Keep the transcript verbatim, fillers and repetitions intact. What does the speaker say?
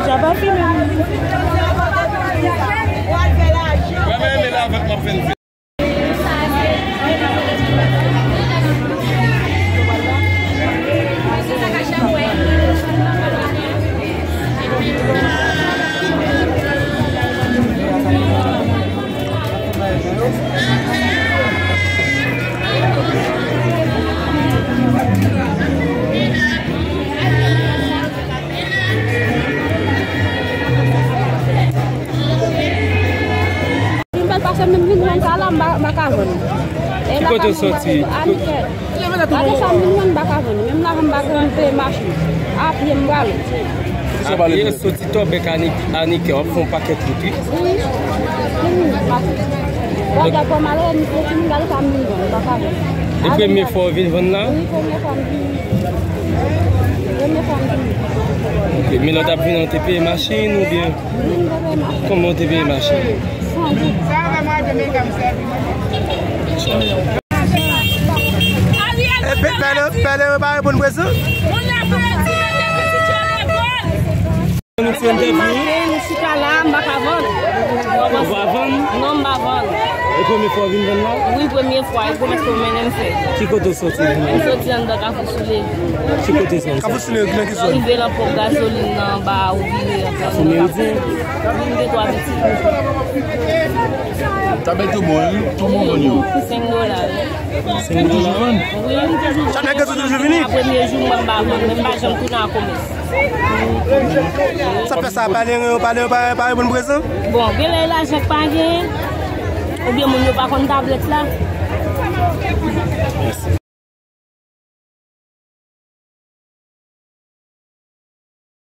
Sa pa fini. M pral pase menm vin vann sa la, m pa, m pa ka vann. Ki kote w soti? Anikè. Gade sa m vin vann, m pa ka vann. Menm lajan m pa ka vann peye machin. A pye m prale. A pye soti Tòbèk Anikè, w ap fè yon pakèt wout, wi. Wi, wi, m pase. Gade pòmalè, m soti, m gade sa m vin vann, m pa ka vann. E premye fwa w vin vann la? Wi, premye fwa m vin. Premye fwa m vin. Ok, men lè w t ap vin an, w te peye machin oubyen? Wi, m te peye machin. Kòman w te peye machin? San goud. Sa va, mwen, de mega m sèvi. E pe-, pèlen, pèlen yo pa reponn prezan? Moun ap retire de pitit yo lekòl. Maten, nou chita la, m pa ka vann. Ou pa vann? Non, m pa vann. E premye fwa w vin vann la? Wi, premye fwa. E premye fwa m mennen m fè. Ki kote w soti? M soti anndan Kafou Souley. Ki kote sa? Kafou Souley, nan ki zòn? Rive nan ponp gazolin nan, anba ou vire. Kafou Meridyen? Wi, m gen twa pitit. Tabèt yo bon, wi. Kòman w vann yo? Senk dola. Senk dola? Wi, m toujou vann. Chak nèg yo toujou vini? A premye jou, mwen m pa vann, men m pa janm tounen a komès. Sa fè sa, pale, pale, pale, pale, bon prezan? Bon, gen lè lajan k pa gen, oubyen moun yo pa konn tablèt la.